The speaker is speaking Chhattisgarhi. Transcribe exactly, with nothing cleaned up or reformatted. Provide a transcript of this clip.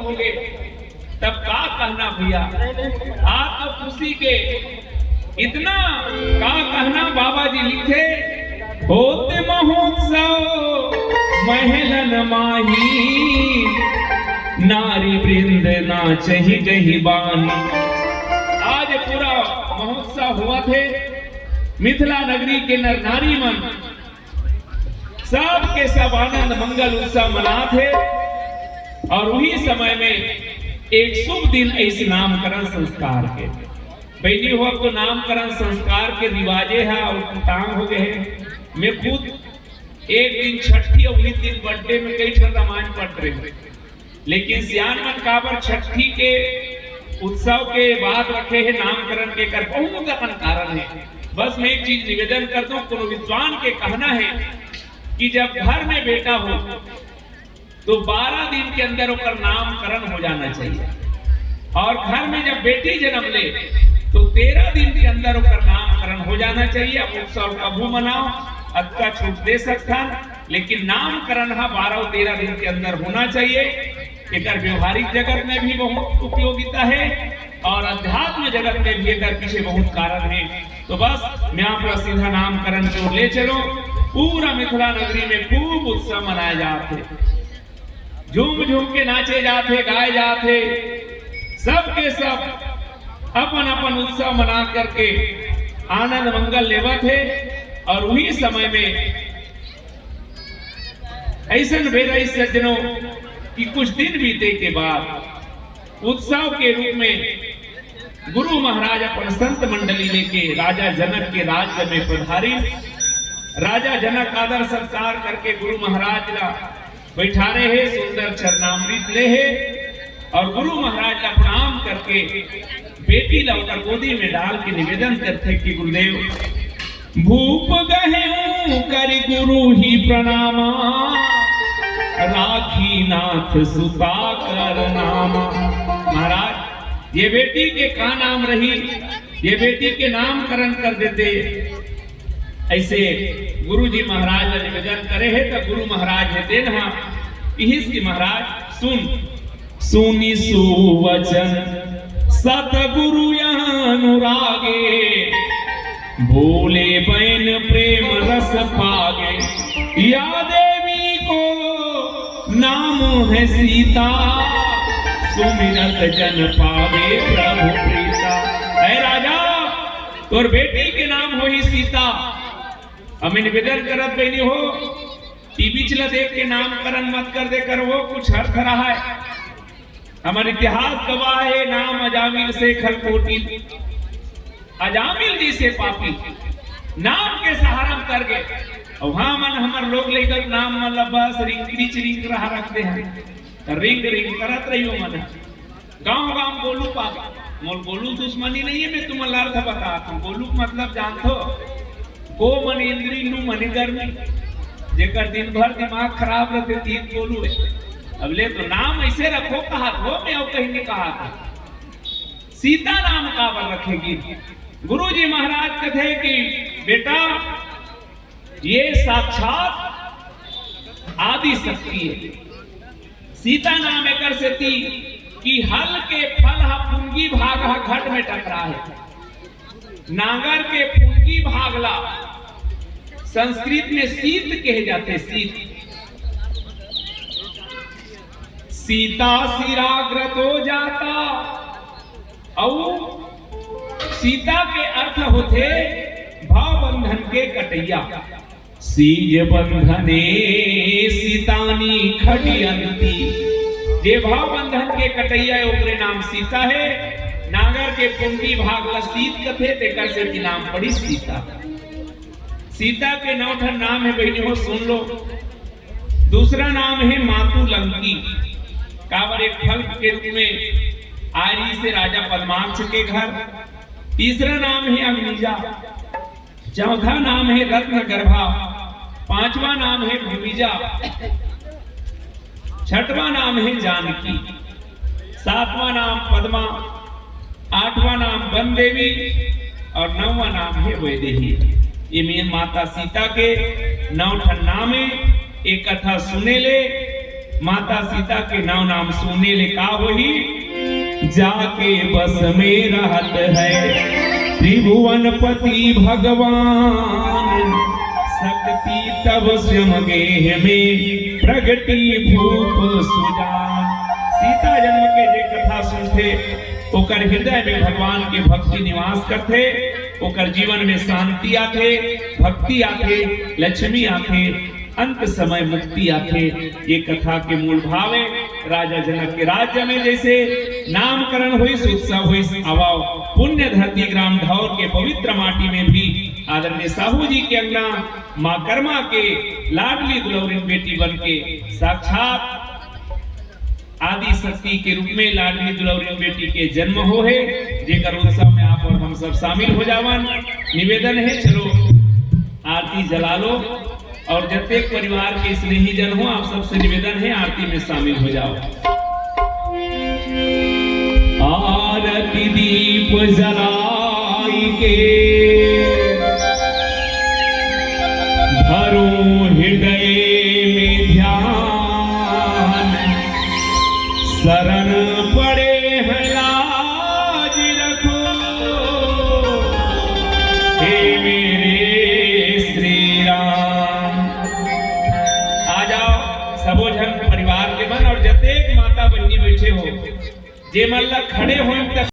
होंगे, तब का कहना भैया। आज तो खुशी के इतना का कहना। बाबा जी लिखे, होत महोत्सव महलन माही, नारी वृंद नाचहि गहि बानी। आज पूरा महोत्सव होवत हे, मिथिला नगरी के नर नारी मन सब के सब आनंद मंगल उत्सव मनात हे। और उही समय में एक शुभ दिन ऐसे नामकरण संस्कार के, बहिनी हो, अब तो नामकरण संस्कार के रिवाजे हे और कुटांग हो गए हे। मैं खुद एक दिन छठी और उही दिन बर्थडे में कई ठन रामायण पढ़ रहे हूँ, लेकिन सियान मन काबर छठी के उत्सव के बाद रखे हे नामकरण के, कर बहुत अपन कारण हे। बस मैं एक चीज निवेदन कर दूं, कोनो विद्वान के कहना हे कि जब घर में बेटा हो तो बारह दिन के अंदर ओकर नामकरण हो जाना चाहिए, और घर में जब बेटी जन्म ले तो तेरह दिन के अंदर ओकर नामकरण हो जाना चाहिए। अब उत्सव कभू मनाओ, अतका छूट दे सकथन, लेकिन नामकरण हा बारह तेरह दिन के अंदर होना चाहिए। एकर व्यवहारिक जगत में भी बहुत उपयोगिता हे और अध्यात्म जगत में भी एकर पीछे बहुत कारण हे। तो बस मैं आप ला सीधा नामकरण की ओर ले चलूं। पूरा मिथिला नगरी में खूब उत्सव मनाए जात हे, झूम झूम के नाचे जात हे, गाए जात हे, सबके सब अपन अपन उत्सव मना करके आनंद मंगल लेवत हे। और उही समय में ऐसन बेरा इस सज्जनों कि कुछ दिन बीते के बाद उत्सव के रूप में गुरु महाराज अपन संत मंडली लेके राजा जनक के राज्य में पधारे। राजा जनक आदर सत्कार करके गुरु महाराज ला बैठारे हे, सुंदर चरणामृत ले हे और गुरु महाराज ला प्रणाम करके बेटी ला ओकर गोदी में डाल के निवेदन करथे कि गुरुदेव, भूप गहेऊ करि गुरु ही प्रणामा, राखी नाथ सुता कर नामा। महाराज, ये बेटी के का नाम रही, ये बेटी के नामकरण कर देते। ऐसे गुरु जी महाराज ला निवेदन करे हे, तो गुरु महाराज हे तेन हा इहिस कि महाराज सुन, सुनि सुवचन सतगुरु अनुरागे, बोले बैन प्रेम रस पागे। या देवी को नाम है सीता, सुमिरत जन पावे प्रभु प्रीता। ऐ राजा, तोर बेटी के नाम होही सीता। अब मैं निवेदन करत बहिनी हो, टीवी च ला देख के नामकरण मत कर दे कर, वो कुछ अर्थ रहा है। हमर इतिहास गवाह हे, नाम अजामिल से खल कोटिन। अजामिल जइसे पापी नाम के सहारा म कर गे। अउ हाँ, मन हमर लोग लइका के नाम मन ला बस रिंकड़ी च रिंक रहा रख दे हन। त रिंक रिंक करत रहियो मन। गांव गांव गोलू पागे। मोर गोलू दुश्मनी नहीं है, मैं तुमन ला अर्थ बतात हूँ। गोलू के मतलब जानथो? गो मन इंद्री, लू मन गर्मी। जेकर दिन भर दिमाग खराब रहते, तीन गोलू है। अब ले तो नाम ऐसे रखो, कहा थो, मैं अउ कहीं नहीं कहा था। सीता नाम काबर रखे गिस? गुरु जी महाराज कथे कि बेटा, ये साक्षात आदि शक्ति है। सीता नाम एकर सेती कि हल के फल हा पुनगी भाग हा घट में टकरा है। नांगर के पुनगी भाग ला संस्कृत में सीत कहे जाथे, सीत। सीता सिराग्रतो जाता, अउ सीता के अर्थ होथे भव बंधन के कटइया। सीज बंधने सीतानी खटियंती। जे भव बंधन के कटइया हे, ओकरे नाम सीता हे। नांगर के पुनगी भाग ला सीत कथे, तेकर सेती नाम पड़िस सीता। सीता के नौ ठन नाम हे बहिनी हो, सुन लो। दूसरा नाम हे मातु लंकी, काबर एक फल के रूप में आय रिहिसे राजा पद्माक्ष के घर। तीसरा नाम हे अग्निजा, चौथा नाम हे रत्न गर्भा, पांचवा नाम हे भूमिजा, छठवां नाम हे जानकी, सातवां नाम पद्मा, आठवां नाम वन देवी अउ नौवां नाम हे वैदेही। ये मेर माता सीता के नौ ठन नाम हे। एक कथा सुने ले, माता सीता के नौ नाम सुने ले का होही? जाके बस में रहत है त्रिभुवनपति भगवान, शक्ति तब श्याम गेह में प्रगटी भूप सुजान। सीता जन्म के जे कथा सुनथे, ओकर हृदय में भगवान के भक्ति निवास करथे, ओकर जीवन में शांति आथे, भक्ति आथे, लक्ष्मी आथे, अंत समय मुक्ति आथे। ये कथा के मूल भाव है। राजा जनक के राज्य में जैसे नामकरण होइस, उत्सव होइस, आवव पुण्य धरती ग्राम ढौर के पवित्र माटी में भी आदरणीय साहू जी के अंगना माँ कर्मा के लाडली दुलौरिन बेटी बन के साक्षात आदि शक्ति के रूप में लाडली दुलौरिन बेटी के जन्म हो है, जेकर उत्सव में आप और हम सब शामिल हो जावन। निवेदन है, चलो आरती जला लो और जतेक परिवार के स्नेही जन हो, आप सबसे निवेदन है, आरती में शामिल हो जाओ। आरती दीप जलाई के धरो हृदय में ध्यान, शरण पड़े हैं लाज रखो, हे मेरे श्री राम। आ जाओ सबो झन परिवार के मन और जतेक माता बहिनी बैठे हो, जे मन ला खड़े होए तक